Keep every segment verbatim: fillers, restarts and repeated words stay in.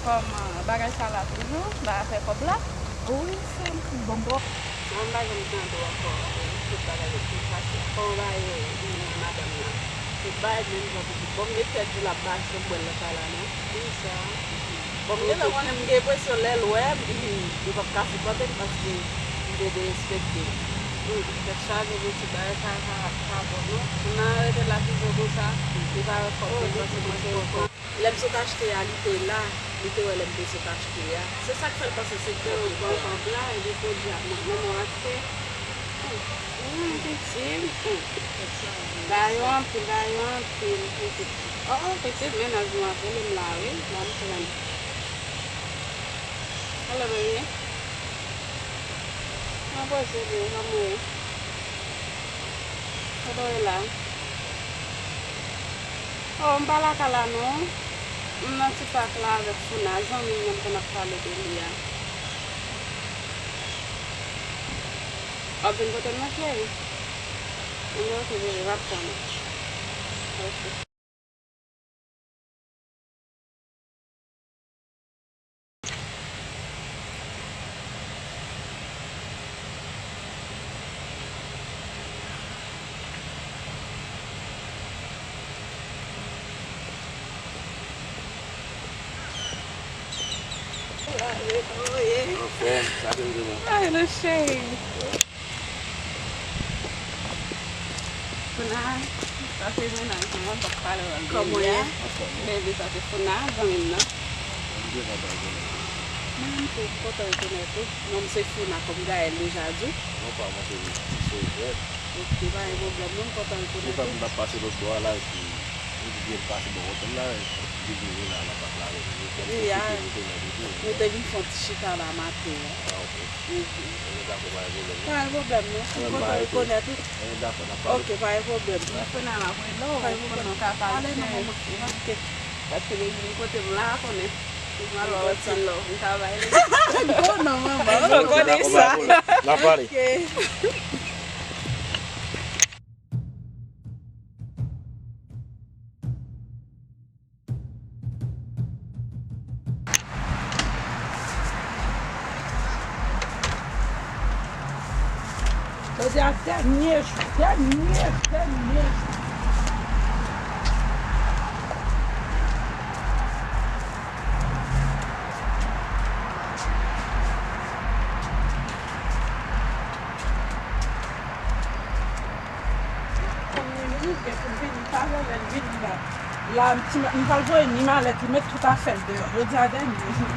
Kòm bagay sa la toujou, bagay afè kòb la. Wi, sè m, bon, bon. Mwen pa janm tande w ankò, tout bagay yo pi fasil. Kòman w ba yo, madanm nan? Tout bagay menm jan pou tout. Bon, m gen kèk jou l ap mache, m wè l nan kay la, non. Wi, sa. Bon, m gentan konnen, m gen enpresyon lè l wè m, li p ap ka sipòte m paske m te derespekte l. Tèt chaje, mesye, bagay sa pa, pa bon, non. Si m nan rete la toujou konsa, li pa wè kòb mwen, paske mwen se yon fanm. Lè m sot achte a, li te la, li te wè lè m te sot achte a. Se sa k fè l panse se kòb li pran. Kòb la, epi pwodui ap mwen menm w achte. Wi, pitit. Ba yo anpil, ba yo anpil, pitit. Oh, pitit, mennaj mwen ap rele m la, wi. Ban m pran. Hello, baby. Mwen poze byen, kòman w ye? Kote w ye la? Oh, m pa lakay la non. M nan ti pak la avèk Founa, zanmi m nan m konn ap pale de li a. W ap vin kote m nan, cheri? Ebyen, oke, bebe, m ap tann ou. Oke. Anfòm, sa te vre bon. Ay, non, cheri. Founa, sa se mennaj mwen, m t ap pale w de li a. Kòman w ye? Anfòm, wi. Bebe, sa se Founa, zanmi m nan. M byen kontan rekonèt ou. Mwen menm tou, m kontan rekonèt ou. Non m se Founa, kòm Gaël deja di w. Non, pa mwen se Sovè. Oke, pa gen pwoblèm, non, m kontan rekonèt ou. Se fè m t ap pase lòt bò a la, epi m di byen m pase bò kote m la, epi m vin la, nan pak la, epi m pwofite rekonèt ou tou. Nou te vin fè yon ti chita la maten an. Ah, oke. Mhm. Mwen dakò, pa gen pwoblèm, non. Pa gen pwoblèm, non. M kontan rekonèt ou. Mwen dakò, n ap pale. Oke, pa gen pwoblèm. Mwen fè nan la mwen non, pa gen pwoblèm. Mwen ka pale, cheri. Oke. Paske depi m kote m la, konnen. M al wè yon ti lò. M ka bay li. Gwo non, manman. Mwen konnen sa. N ap pale. Oke. Jodi a dènye jou, dènye, dènye jou. Konn li rive pou l vini talè, lè l vini la. La, m ti, m pral voye ni malèt li, met tout afè l deyò. Jodi a dènye jou.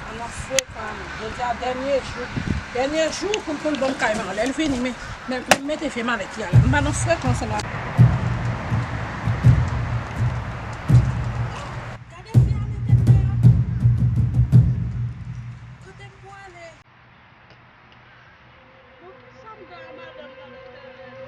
An nan frekan, jodi a dènye jou. Dènye jou pou l, pou l ban m kay mwen. Lè l vini, men, men, men mete vye malèt li a la. M pa nan frekan ansanm avè l. Gade fi a mete m deyò. Kote m pwale? Bon, kisa m ba madanm nan Letènèl?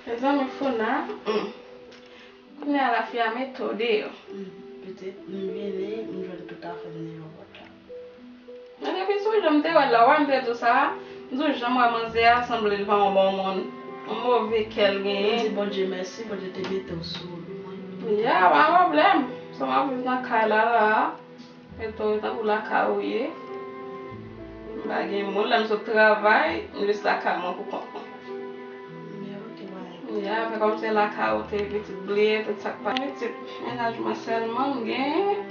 Mezanmi, Founa, hmm. Kounye a la fi a mete w deyò. Hmm, pitit, m vini, m jwenn tout afè m deyò pòt la. Men depi sou jan m te wè l la, w wè m te di w sa, m di w jan m wè manzè a sanble l pa yon bon moun. Yon move kè l genyen. M di Bondye mèsi, Bondye te mete w sou wout mwen. Ya, pa pwoblèm. Sa m ap viv nan kay la la. Mete w tankou lakay ou ye. M pa gen moun, lè m sot travay, m jis lakay mwen pou kont mwen. Ya, fè kòmsi lakay ou te pitit bliye tout sa k pa pitit. Mennaj mwen sèlman m gen.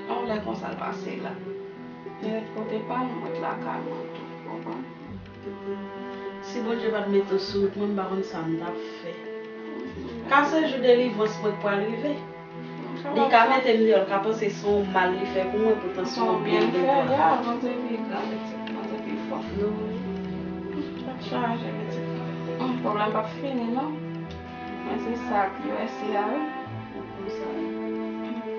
Yon lè konsa l pase la. Li ret kote pa l, mwen ret lakay mwen tou, konprann? Si Bondye pa t mete w sou wout mwen, m pa konn sa m t ap fè. Ka se jou delivrans mwen k pral rive. Li ka mete m deyò, l ka panse se yon mal li fè pou mwen, poutan se yon byen l gen pou mwen. Ya, Bondye pi gran, pitit, Bondye pi fò. Tèt chaje, pitit. Hum, pwoblèm p ap fini, non. Men se sa k U S A a, wi. Konsa, wi.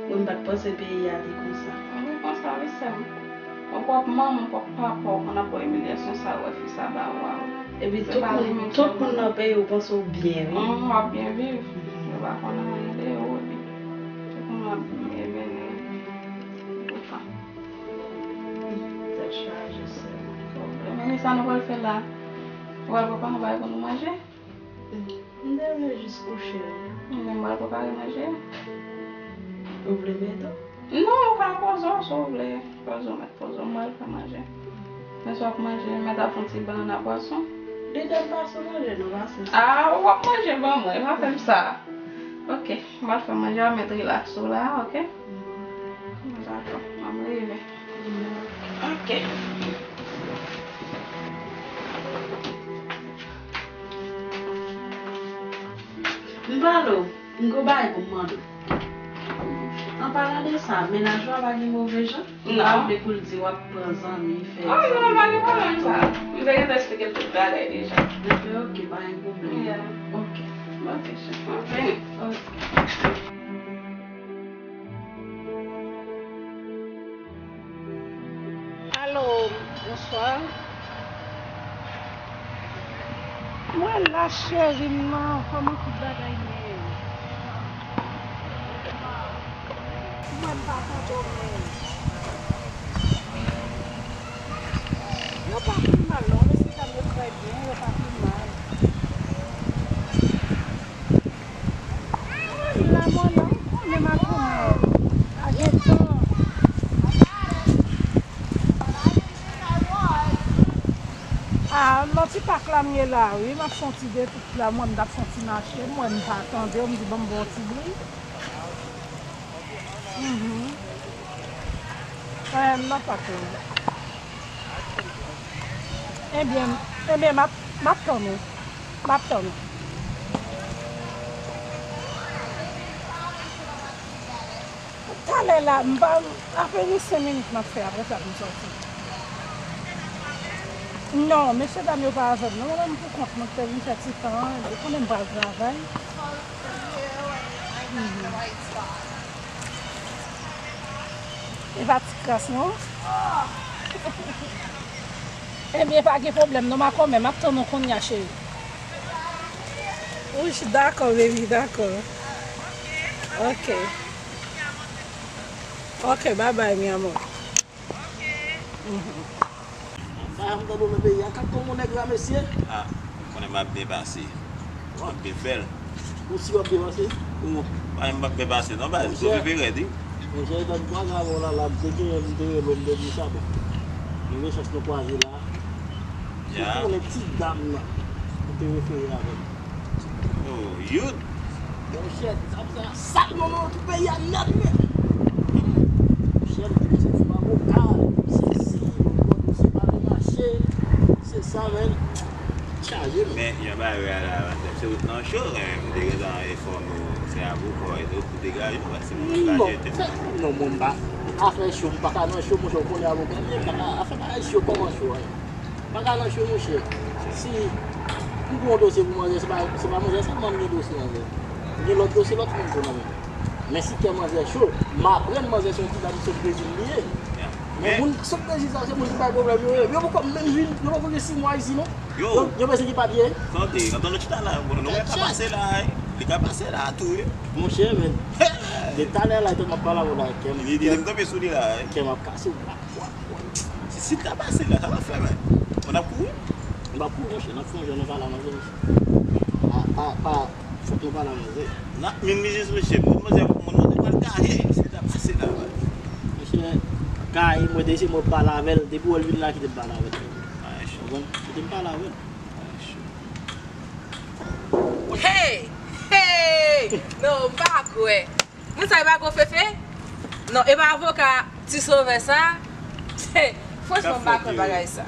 Mwen m pa t panse peyi a te konsa. Wi, konsa, wi, sè m. Ou pwòp manman, ou pwòp papa, ou konn ap wè imilyasyon sa, ou wè fi sa ba ou a, wi. Epi tout moun, tout moun nan peyi ou panse w byen, wi. Hum, w ap byen viv. Yo pa konn anyen de ou, epi tout moun ap byen vini. Poutan. Tèt chaje, sè m. Men sa nou pral fè la. Ou pral prepare yon bagay pou nou manje? M te vle jis kouche, wi. M menm pral prepare manje. Ou vle m ede w? Non, ou ka poze w si w vle. Poze w, mèt poze w, m pral fè manje. Men si w ap manje, mèt ap fè yon ti bannann a pwason. Lide m pa sou manje, non, pa sou sa. Ah, ou ap manje ban mwen, pa fè m sa. Ok, m pral fè manje a, mèt rilaks ou la, ok? Dakò, m ap rive. Ok. M pale w, m gon bagay pou m mande w. An palan de sa, mennaj ou a pa gen move jan? Ou pa vle pou l di w ap pran zanmi, fè zanmi? Ah non, pa gen pwoblèm sa. M te gentan eksplike l tout bagay deja. Epi ok, pa gen pwoblèm. Yeah. Ok. Ok, cheri. M ap vini. Ok. Alo, bonswa. Mwen la, cheri m nan, kòman tout bagay ye? Mwen m pa tande w menm. Yo pa pi mal non, mesye dam yo trè byen, yo pa pi mal. Mwen la mwen la, ou konnen m a goumen. A gen tan. Ah, nan ti pak la m ye la, wi. M ap fè yon ti detour la, mwen m t ap fè yon ti mache, mwen m pa tande w, m di ban m ba w ti bri. Mhm. Eh, m nan pak la. Ebyen, ebyen, m ap, m ap tann ou. M ap tann ou. Talè la, m pa, apeni senk minit m ap fè, apre sa pou m sòti. Non, mesye dam yo pa avè m, non, mwen menm pou kont mwen, m te vin fè ti tan an, ou konnen m pral travay. Mhm. E pa ti kras, non? Ebyen, pa gen pwoblèm, non, makomè, m ap tann ou kounye a, cheri. Wi, dakò, baby, dakò. Ok. Ok, bye bye, mi amor. Mhm. Sa a, m tande w nan peyi a, gad kòman w nèg la, mesye. Ah, ou konnen m ap byen pase. M ap byen fè l. Ou si w ap byen pase? Ou, pa m ap byen pase non, ba, m sove pe rèd, wi. Monchè, etan twa zan avan w la, la, m te genyen, m te rele w, m te di w sa, bon. Nou gen chans nou kwaze la. Ya. Ou konnen ti dam nan, ou te refere avè m. Oh, yud. Monchè, dam sa sal non, non, tout peyi a nèt, men. Monchè, m te di se ti maboka, se si, bon, se pa de mache, se sa, men. Chaje, men. Men, yon bagay reyal avantaj, se wout nan cho, men, m te gentan enfòme w, se avou kò, e tou, pou degaje w, paske m angaje te. Non, mwen, m pa. Afè cho, m pa ka nan cho, monchè, ou konnen avoka m ye, m pa ka, afè bagay cho, kòman cho, wi. M pa ka nan cho, monchè. Si m gen yon dosye pou manzè, se pa, se pa manzè sèlman m gen dosye avè l. M gen lòt dosye, lòt moun tou nan men. Men si kè manzè cho, m aprann manzè se yon ti dam sot Brezil li ye. Men moun sot Brezil sa, se moun ki bay pwoblèm yo ye. Yo poko menm vin, yo poko gen sis mwa isi non. Yo, yo bezwen gen papye. Tande, antan nou chita la, bon, nou wè ka pase la, wi. Li ka pase la tou, wi. Monchè, men, de talè la, etan m ap pale avè w la, kè m, li, li, li m kanpe sou li la, wi. Kè m ap kase w la. Si, si l ta pase la, sa l ap fè, men? N ap kouri? Nou p ap kouri, monchè, n ap fè yon jan nou pale a manzè, monchè. Pa, pa, pa, fòk nou pale a manzè. N ap minimize, monchè. Moun manzè, moun manzè pral gaye, si l ta pase la, men. Monchè, gaye, mwen, depi mwen pale avè l, depi w wè l vin la, kite m pale avè l. Ay, cho. Ou konprann? Kite m pale avè l. Ay, cho. Hey! Hey! Non, m pa kwè. Moun sa yo pa gwo fefe? Non, e pa avoka Ti Sovè sa? Franchman, m pa kwè bagay sa.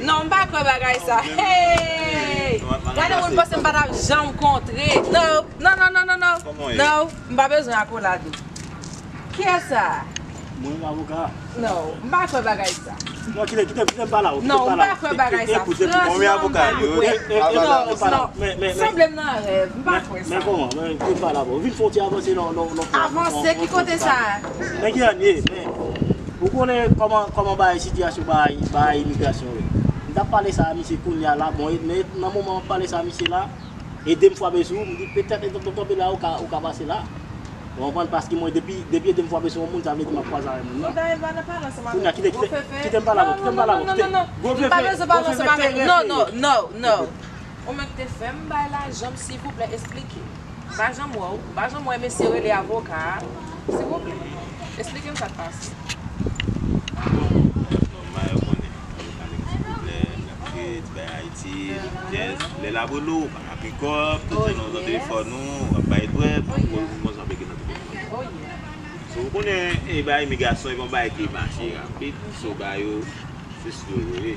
Non, m pa kwè bagay sa. Hey! Gade moun panse m pa t ap janm kontre. Non, non, non, non, non, non. Non, m pa bezwen akolad ou. Kiyès sa? Mwen, avoka. Non, m pa kwè bagay sa. Non, kite, kite, kite m pale avè w, kite m pale avè w. Non, m pa kwè bagay sa. Franchman, m pa kwè. Sanble m nan rèv, m pa kwè sa. Men kòman? Men kite m pale avè w. Vin fè yon ti avanse nan, nan, nan. Avanse ki kote sa? Men ki jan ye, men ou konnen kòman, kòman bagay sitiyasyon bagay, bagay imigrasyon ye. M t ap pale sa a misye kounye a la, bon, men nan moman m ap pale sa a misye la, ede m fwape sou ou, m di petèt etan w kanpe la, ou ka, ou ka pase la. Ou konprann? Paske mwen, depi, depi ede m fwape sou yon moun, sa vle di m ap kwaze avè moun nan. Kounye a, kite, kite, kite m pale avè w, kite m pale avè w, kite. Gwo fefe, gwo fefe, fefe. Non, non, non, non. Ou menm ki te fè m bay lajan m, silvouplè, esplike. M pa janm wè w, m pa janm wè mesye rele avoka a. Silvouplè, esplike m sa k pase. Nòmal, yo konnen. Avoka nèg ti pwoblèm, n ap jwe ti bay Ayiti, jazz. Lè l ap rele w, ou pa ka pikò, tout jan nan telefòn ou, w ap bay dwèt, ou konn sa pe gen nan telefòn. So, ou konnen, e bay imigrasyon, e pa yon bagay ki mache rapid. So, ba yo, se sou yo ye.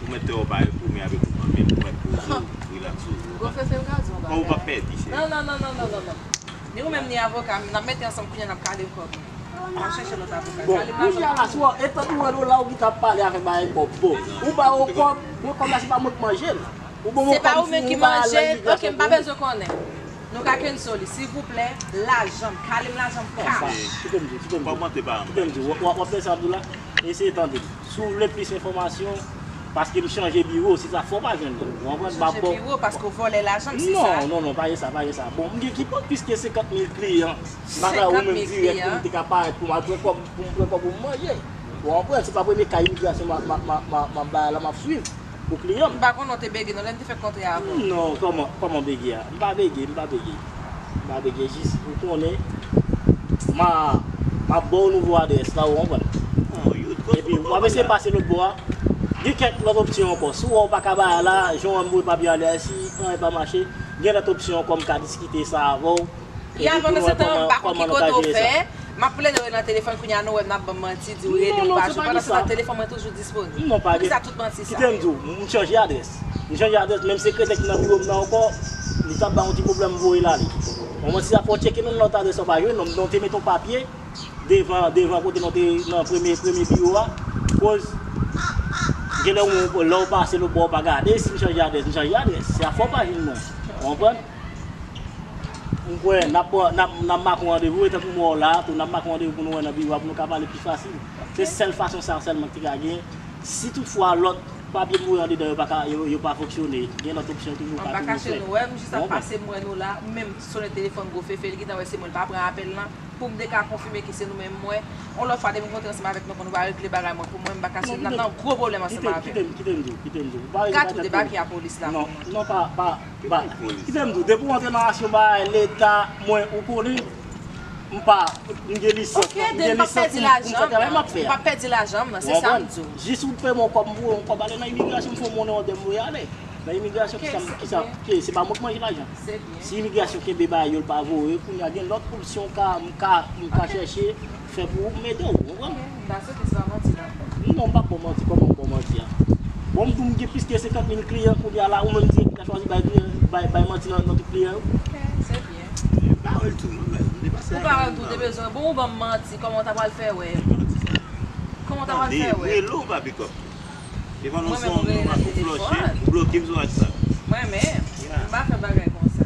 Ou mèt te w pa reponn avèk ou menm, ou mèt poze w, relax ou. Ou p ap pèdi, cheri. Non, non, non, non, non, non, non. Ni ou menm, ni avoka, n ap mete ansanm kounye a, n ap kale kòb. N ap chèche lòt avoka. Bon, kounye a la, si w, etan ou wè nou la, ou ki t ap pale avèk bagay kòb. Bon, ou ba yo kòb, bon, kòb la, se pa mwen ki manje l. Ou ban mwen kòb, ou ba al nan imigrasyon pou mwen. Se pa ou menm ki manje l, ok, m pa bezwen konnen. Nou ka cancel li, silvouplè, lajan m, kale m lajan m, cash. Kite m di w, kite m di w. Kite m di w, w ap, w ap fè sa m di w la, eseye tande m. Si w vle plis enfòmasyon, paske m chanje biwo, se sa fè w pa jwenn mwen. Ou konprann? M ap ba w. Chanje biwo paske w vòlè lajan m, se sa? Non, non, non, pa gen sa, pa gen sa. Bon, m gen ki plis ke senkant mil kliyan. M pa ka ou menm dirèk pou m te ka parèt pou m al pran kòb, pou m pran kòb pou m manje. Ou konprann? Se pa premye ka imigrasyon m ap, m ap, m ap, m ap, m ap bay la, m ap swiv pou kliyan m. M pa konnen w te bege non, lè m te fèk kontre avè w. Non, kòman, kòman bege a? M pa bege, m pa bege. M pa bege, jis ou konnen, m a, m ap ba w nouvo adrès la, ou konprann? Epi, w ap eseye pase lòt bò a. Gen kèk lòt opsyon ankò. Si w wè w pa ka bay la, jan w wè m voye papye ale a, si anyen pa mache, gen lòt opsyon ankò, m ka diskite sa avè w. Ya, pandan se tan, m pa konn ki kote w fè. M ap plede w nan telefòn, kounye a nou wè m ap ban m manti, di w rele, ou pa jwenn. Pandan se tan, telefòn mwen toujou disponib. Non, pa gen. Poukisa tout manti sa yo? Kite m di w, m chanje adrès. M chanje adrès, menm sekretè ki nan biwo m nan ankò, li t ap bay yon ti pwoblèm, m voye l ale. Bon, mwen, si sa fè w tcheke menm lòt adrès ou pa jwenn, non, nou te mete yon papye devan, devan kote nou te nan premye, premye biwo a, koz genlè ou, lè w pase lòt bò, ou pa gade, si m chanje adrès, m chanje adrès. Se afè w pa jwenn mwen. Ou konprann? M kwè n ap pran, n ap, n ap make yon randevou, etan m wè w la tou, n ap make yon randevou pou nou wè nan biwo a, pou nou ka pale pi fasil. Se sèl fason sa a sèlman ki te ka gen. Si toutfwa lòt papye m voye andedan yo pa ka, yo, yo pa fonksyone, gen lòt opsyon toujou ou ka toujou fè. An pa kache nou, wè, m jis ap pase m wè nou la, m menm sonnen telefòn gwo fefe, li gentan wè se mwen, li pa pran apèl lan, pou m te ka konfime ke se nou menm m wè. Yon lòt fwa, depi m kontre ansanm avèk nou, pou nou pa regle bagay mwen pou mwen, m pa kache, n ap nan gwo pwoblèm ansanm avè m. Kite m, kite m di w, kite m di w. Ou pa regle bagay pou mwen. Ka tou debake a polis la pou mwen. Non, non, pa, pa, pa. Kite m di w, depi w antre nan asyon bagay leta, mwen, ou konnen, m pa, m gen lisans, m gen lisans pou m fè travay m ap fè a. Ok, then m p ap pèdi lajan m, m p ap pèdi lajan m nan, se sa m di w. Ou konprann? Jis ou peye m yon kòb, m voye yon kòb ale nan imigrasyon, m fè yon monnen an dèm voye ale. Nan imigrasyon, kisa, kisa, se pa mwen k manje lajan. Se byen. Si imigrasyon kenbe bagay yo, l pa voye, kounye a gen lòt opsyon m ka, m ka, m ka chèche fè pou ou, m ede w, ou konprann? Ok, m ta swete se pa manti n ap ba w. Non, m p ap ba w manti, kòman m ba w manti a? Bon, m di w m gen plis ke senkant mil kliyan kounye a la, ou menm dirèk ki ta chwazi bay kliyan, bay, bay manti nan, nan tout kliyan yo. Ok, se byen. Ou pa wè l tou, non, men m te pase la. Ou pa wè l tou, te bezwen. Bon, ou ban m manti, kòman w ta pral fè wè? Kòman w ta pral fè wè? Tande, m rele w pa pikòp. Devan nou se yon nonm ak yon flòche, ou bloke m sou WhatsApp. Mwen menm, m pa fè bagay konsa.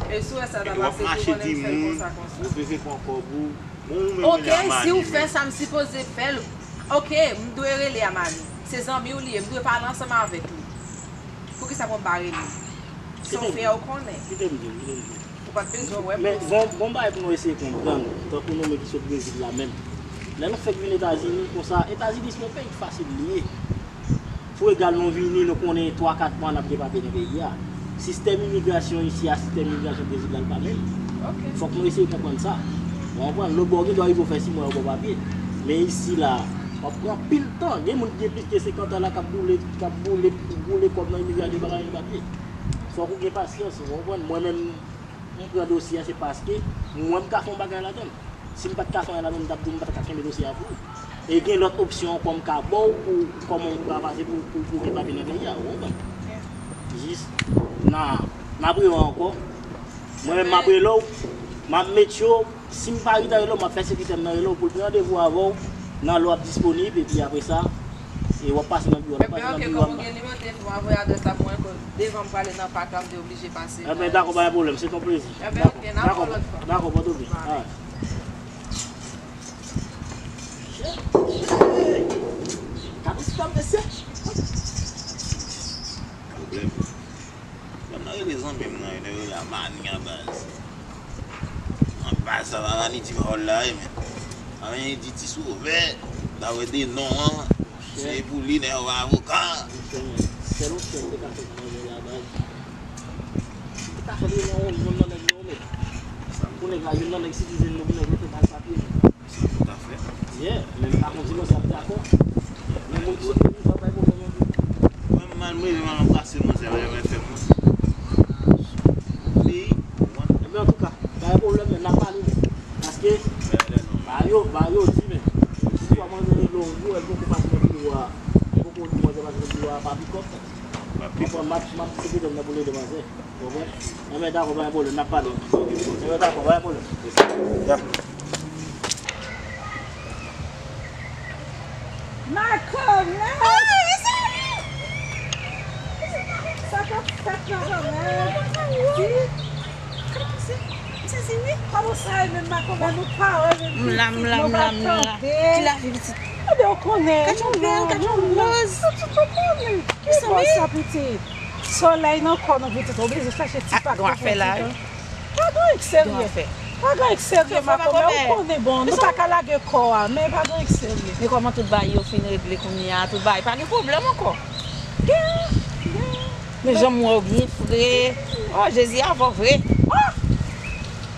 E si w wè sa ta pase tou, konnen m fè l konsa, konsa. Ou vle pran kòb ou, bon, ou menm rele Amani menm. Ok, si w fè sa m sipoze fè l, ok, m dwe rele Amani. Se zanmi w li ye, m dwe pale ansanm avèk li. Poukisa pou m pa rele l? Se yon fè ou konnen. Kite m di w, kite m di w. Ou pa t bezwen wè post. Men, bon, bon bagay pou nou eseye konprann, tankou nou menm ki sot Brezil la menm. Lè nou fèk vin Etazini, konsa, Etazini se yon peyi ki fasil li ye. Pou egal nou vini, nou konnen twa, kat mwa n ap gen papye nan peyi a. Sistèm imigrasyon isi a, sistèm imigrasyon Brezil la, li pa menm. Ok. Fòk nou eseye konprann sa. Ou konprann? Lòt bò, gen dwa rive w fè sis mwa yo ba w papye. Men isi la, w ap pran anpil tan. Gen moun ki gen plis ke senkant an la k ap boule, k ap boule, boule kòb nan imigrasyon, yo pa ka jwenn papye. Fòk ou gen pasyans, ou konprann? Mwen menm, m pran dosye a, se paske mwen, m ka fè yon bagay ladan l. Si m pa t ka fè anyen ladan, m t ap di w m pa t ka kenbe dosye a pou ou. E gen lòt opsyon ankò m ka ba w pou kòman w ka pase pou, pou, pou gen papye nan peyi a, ou konprann? Jis, n a, n ap rele w ankò. Mwen menm, m ap rele w, m ap make sure, si m pa rete rele w, m ap fè sekretè m nan rele w pou l pran randevou avè w nan lè w ap disponib, epi apre sa, e w ap pase nan biwo a, l ap pase nan biwo a. Ebyen, oke, kòm ou gen nimewo telefòn, w a voye adrès la pou mwen, devan m prale nan pak la, m te oblije pase. Ebyen, dakò, pa gen pwoblèm, se t on plezi. Ebyen, oke, n a wè w lòt fwa. Dakò, pa gen pwoblèm. Alright. Kabrit sa, mesye. Pwoblèm. Pwoblèm nan rele zanmi m nan, li rele a Mani a baz. An baz sa, pa Mani ti vòl la, wi, men. Mani di ti sovè, ta wè de non an. Se pou li, nèg yo avoka. Sèl yon sèl te ka fè pou manzè la baz. Li ta fè li nan yon, yon nan nèg yo, men. Pou nèg la, youn nan nèg citizen nou, pou nèg yo te bay papye. Sa pou ta fè. Yeah, men m pa konn si mwen sa ap dakò. Men moun ki sou moun sa bay pwoblèm anpil. Mwen m mal mele, m al anbrase manzè, pa gen fè mwen. Peyi, mwen. Ebyen, antouka, pa gen pwoblèm, men n ap pale. Paske, ba yo, ba yo di, men. Si fwa manzè rele w, yo, èl poko pase nan biwo a. Poko di manzè pase nan biwo a, pa pikòp. Mwen pran, m ap, m ap di sekretè m nan pou l rele manzè. Ou konprann? Enben, dakò, pa gen pwoblèm, n ap pale. Enben, dakò, pa gen pwoblèm. Dakò. Makomè! Sa k ap fèt, Makomè? Di. Kòman se? M sezi wi. Kòman sa ye menm, Makomè? Nou pa wè menm pitit, nou pa tande. Ki lavi pitit? Ebyen, ou konnen. Gad yon bèl, gad yon wòz. Pitit, ou konnen. Ki bò sa, pitit? Solèy nan kò nou, pitit, oblije chache ti pak pou pitit. Pa gen anyen k serye. Pa gen anyen k serye, Makomè, ou konnen, bon, nou pa ka lage kò a, men pa gen anyen k serye. Men kòman tout bagay yo fin regle kounye a, tout bagay, pa gen pwoblèm ankò. Gen, gen. Men jan m wè w byen fre. O, Jezi avè w vre.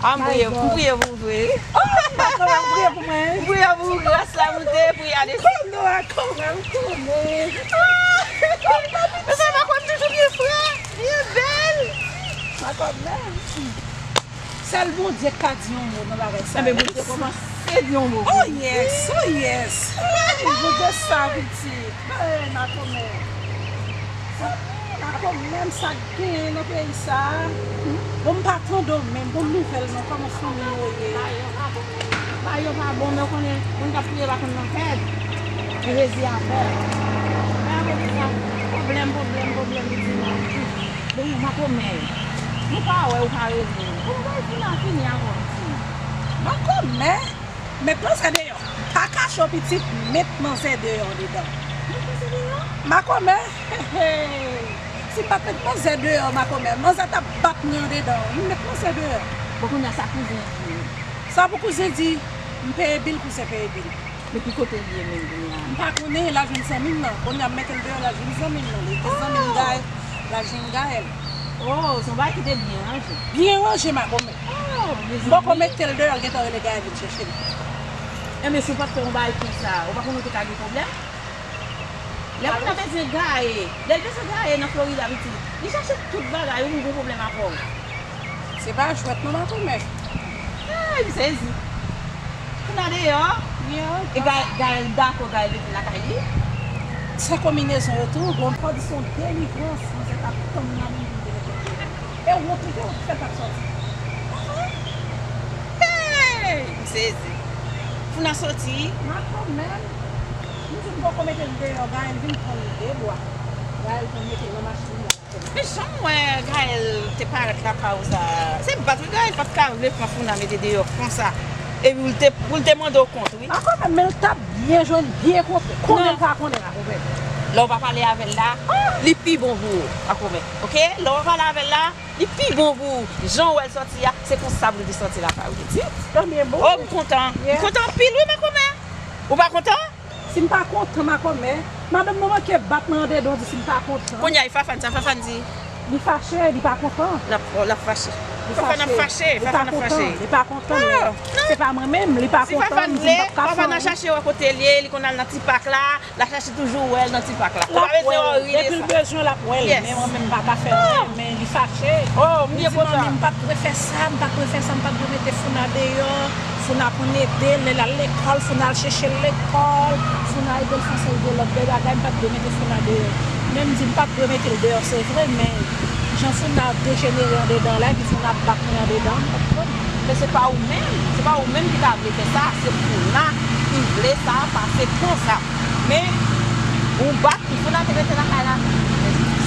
A, m priye, m priye pou ou vre wi. O, Makomè, ou priye pou mwen? M priye pou ou, gras la moute, priye a desann. Konnen, Makomè, ou konnen. Mesye, Makomè toujou byen fre, byen bèl. Makomè. Sèl Bondye k ka di yon mo nan bagay sa yo. Enben, Bondye kòmanse di yon mo. Oh yes, oh yes. Ay, Bondye sa pitit. Ay, Makomè. Makomè, m sa k genyen nan peyi sa a. Bon, m pa tande w menm, bon nouvèl non, kòman fanmi yo ye? Bagay yo pa bon, men ou konnen, moun k ap kriye pa konn nan vèd. Men Jezi avè l. Bagay yo pa bon. Pwoblèm, pwoblèm, pwoblèm, li di non. Bon, Makomè, nou pa wè ou pa rele. Bon, bagay fini a fini avè w, pitit. Makomè, met manzè deyò. Pa kache w, pitit, met manzè deyò dedan. Met manzè deyò? Makomè, he, he. Si m pa t met manzè deyò, Makomè, manzè t ap bat mwen andedan. M met manzè deyò. Bon, kounye a sa kouzen an di? Sa pou kouzen di? M peye bil, kouzen peye bil. Men ki kote l ye menm kounye a? M pa konnen, l al jwenn zanmi m nan. Kounye a m mete l deyò, l al jwenn zanmi m nan. Li te zanmi m Gaël, l al jwenn Gaël. Oh, se yon bagay ki te byen ranje. Byen ranje, Makomè. Oh, mezanmi. M poko mete l deyò, l gentan rele Gaël vin chèche l. Enben, si w pa t fè yon bagay konsa, ou pa konnen w te ka gen pwoblèm? Lè moun nan bezwen gaye, lè l bezwen gaye nan Florida, pitit, li chache tout bagay, ou gon pwoblèm avè w. Se pa jwèt non, Makomè. Ay, m sezi. Kounye a deyò. Yeah. E Gaël, Gaël dakò, Gaël rete lakay li? Se konbinezon yo tou, bon, fò di se yon delivrans, manzè t ap tann nan moun pou te mete l deyò. E wont li te wont fè l t ap sòti. Hey! M sezi. Founa sòti. Makomè. M di m poko mete l deyò, Gaël vin pran l de bwa. Gaël pran mete l nan machin li. Men jan m wè Gaël te parèt lakay ou sa, se bat wi Gaël pa t ka vle pran Founa mete deyò konsa. Epi pou l te, pou l te mande w kont wi. Makomè, men l t ap byen jwenn, byen kontre. Konnen l pa konnen Makomè. Lè w pa pale avè l la, li pi bon pou ou, Makomè. Oke? Lè w pa pale avè l la, li pi bon pou ou. Jan w wè l sòti a, se konsa pou l te sòti lakay ou, pitit. Tanbyen bon. Oh, m kontan. M kontan anpil wi, Makomè. Ou pa kontan? Si m pa kontan, Makomè, madanm nan manke bat mwen andedan, di si m pa kontan. Kounye a, e Fafane sa, Fafane di? Li fache, li pa kontan. L ap, l ap fache. Li Fafane ap fache, li pa kontan, li pa kontan, men se pa mwen menm, li pa kontan, m di m p ap ka fè anyen. Si Fafane vle, Fafane al chache wè kote l ye, li konn al nan ti pak la, l al chache toujou wè l nan ti pak la. Ou pa bezwen wè l, depi l bezwen, l ap wè l, men mwen menm m pa ka fè anyen, men li fache. Oh, m byen kontan. Li di, manmi, m pa t dwe fè sa, m pa t dwe fè sa, m pa t dwe mete Founa deyò. Founa pou n ede l, lè l al lekòl, Founa al chèche l lekòl, Founa ede l fè yon seri de lòt bèl bagay, m pa t dwe mete Founa deyò. Men m di m pa t dwe mete l deyò, se vre, men jan Founa ap dejenere andedan la, epi Founa ap bat mwen andedan, m konprann. Men se pa ou menm, se pa ou menm ki ta vle fè sa, se Founa ki vle sa pase konsa. Men, ou bat, Founa te rete lakay la.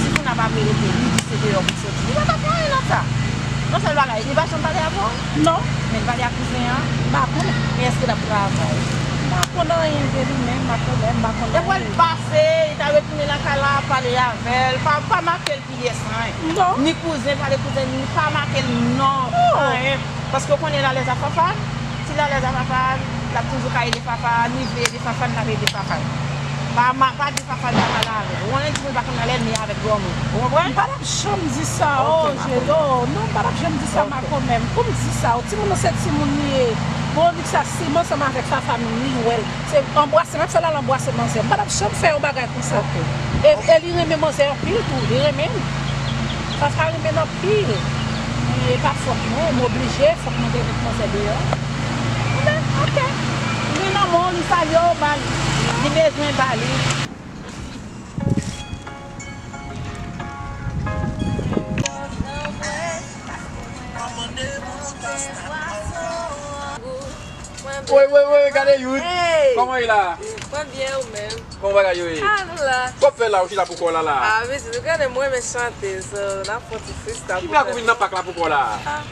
Si Founa pa vle rete, li di se deyò pou l soti. Li pa ka fè anyen nan sa. Yon sèl bagay, li pa janm pale avè w? Non. Men li pale ak kouzen an? M pa konnen. Men èske l ap travay? M pa konn anyen de li menm, m pa konnen, m pa konn anyen. Depi l pase, li ta retounen lakay la, pale avè l, pa, pa make l pyès anyen. Non. Ni kouzen, pale kouzen, ni pa make l non, anyen. Paske w konnen l alèz ak Fafan. Si l alèz ak Fafan, l ap toujou ka ede Fafan, li vle ede Fafan, l ap ede Fafan. Pa, ma, pa di Fafan pa pale avè l. Ou konnen timoun pa konn alèz ni avèk granmoun. Ou konprann? M pa t ap janm di sa, oh, Jelo. Non, m pa t ap janm di sa, Mako menm. Pou m di sa, oh, timoun nan se timoun li ye. Bon, li sa siman ansanm avèk Fafan, li wè l. Se anbrase, m ap fè l al anbrase manzè. M pa t ap janm fè yon bagay konsa. E, e li renmen manzè anpil tou, li renmen l. Fafan renmen l anpil. Men e pa fòt mwen, m oblije, fòk mwen te met manzè deyò. Ebyen, oke. Li nan men w, li salye w, ba li. Li bezwen, ba li. Woy, woy, woy, gade youn. Hey! Kòman w ye la? Mwen byen, ou menm? Kòman bagay yo ye? Ah, nou la. Sa w ap fè la, ou chita pou kò w la, la? Ah, mesi, nou konnen mwen renmen chante, so, n ap fè yon ti freestyle. Ki blag ou vin nan pak la pou kò w la? Ah,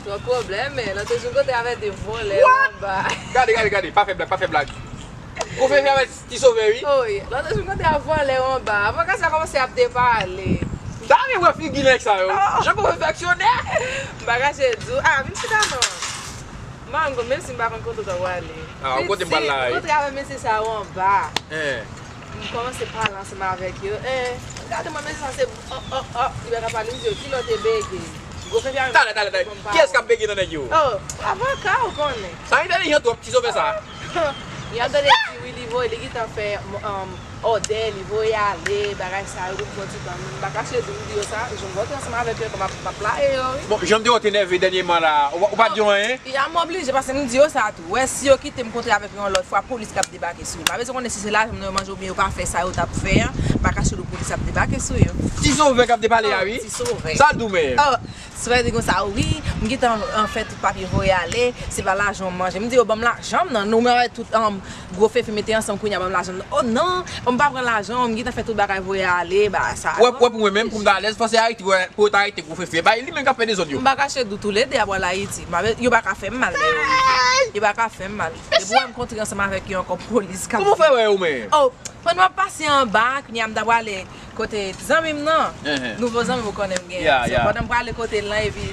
twòp pwoblèm, men, lòt jou m kontre avèk de vòlè anba. Gade, gade, gade, pa fè blag, pa fè blag. Gwo Fefe avèk Ti Sovè, wi. Oh, wi. Lòt jou m kontre ak vòlè anba. Avan klas la kòmanse ap depale. Sa vin wè figi nèg sa yo. Oh. Jan Gwo Fefe aksyonè. M pa kache di w. Ah, vin chita non. Mango, menm si m pa konn kote w ta prale. Ah, ou kote m pral la, wi. Kontre avèk mesye sa yo anba. Eh. M kòmanse pale ansanm avèk yo. Eh, gade mwen, mesye sa se, oh, oh, oh, li pa ka pale, m di yo, kilè w te bege? Gwo Fefe avèk... Talè, talè, talè. Kiyès k ap bege nan nèg yo? Oh, avoka, ou konnen. Sa entèlijan twòp, Ti Sovè sa. Y ap tande di wi, li voye, li gentan fè, um, òdè, li voye ale, bagay sa yo, pou m pran ti tan. M pa kache di m di yo sa, jan m rantre ansanm avèk yo, m ap, m ap playe yo, wi. Bon, jan m te wè w te nève dènyèman la, ou, ou pa t di yo anyen? Ya, m oblije, paske m di yo sa tou. Wè, si yo kite m kontre avèk yo yon lòt fwa, polis k ap debake sou yo. M pa bezwen konnen si se lajan m nan yo manje oubyen yo pa fè sa yo t ap fè an. M pa kache di w polis ap debake sou yo. Ti Sovè k ap depale a, wi. Ti Sovè. Sa l di w menm? Oh, Sovè di konsa, wi, m gentan, an, fè tout papye voye ale, se pa lajan w manje. M di yo, ban m lajan m nan, nou menm avèk tout, um, Gwo Fefe mete ansanm kounye a, ban m lajan m nan. Oh non, m pa pran lajan w, m gentan fè tout bagay voye ale, bagay sa yo. Wè, wè pou mwen menm, pou m ta alèz, fò se Ayiti, wè, pou yo ta arete Gwo Fefe. Bay li menm k ap fè dezòd yo. M pa kache di w toulede ap pral Ayiti. M ap, yo pa ka fè m mal, lè yo ye. Yo pa ka fè m mal. Depi w wè m kontre ansanm avèk yo ankò, polis k ap... Kòman w fè wè yo menm? Oh, pandan m ap pase anba, kounye a m ta prale kote zanmi m nan. Enhen. Nouvo zanmi m ou konnen m genyen. Ya, ya. So, pandan m prale kote l lan, epi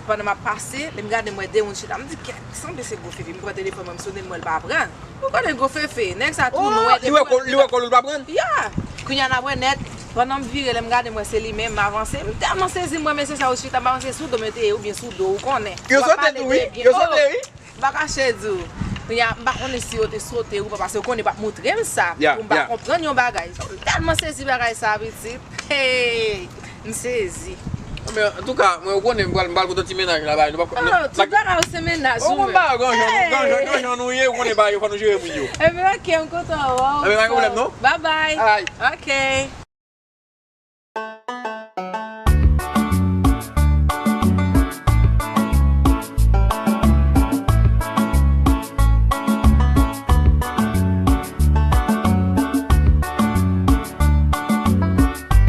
pandan m ap pase, lè m gade m wè de moun chita. M di, "Kèt, sanble se Gwo Fefe." M pran telefòn mwen, m sone l, m wè l pa pran. Ou konnen Gwo Fefe, nèg sa tou nwè. Oh, li wè kò, li wè kò l, l pa pran? Ya. Kounye a n ap wè nèt. Pandan m vire, lè m gade, m wè se li menm, m avanse. M tèlman sezi, m wè mesye sa yo chita, m avanse sou do m yo te ye, oubyen sou do, ou konnen. Yo sote tou, wi. Yo sote, wi. M pa kache di w. Kounye a, m pa konnen si yo te sote ou pa, paske yo konnen yo p ap montre m sa. Ya, pou m pa konprann yon bagay. M tèlman sezi bagay sa, pitit. Hey! M sezi. Men, antouka, mwen, ou konnen, m pral, m pral pote yon ti mennaj la, bay. Nou p ap... Ah, tout bagay ou se mennaj ou menm. Ou konn bagay, granjan nou, granjan, granjan nou ye, ou konnen bagay yo, fò nou jere moun yo. Ebyen, oke, m kontan wè w. Ebyen, pa gen pwoblèm, non? Bye bye. Ay. Oke.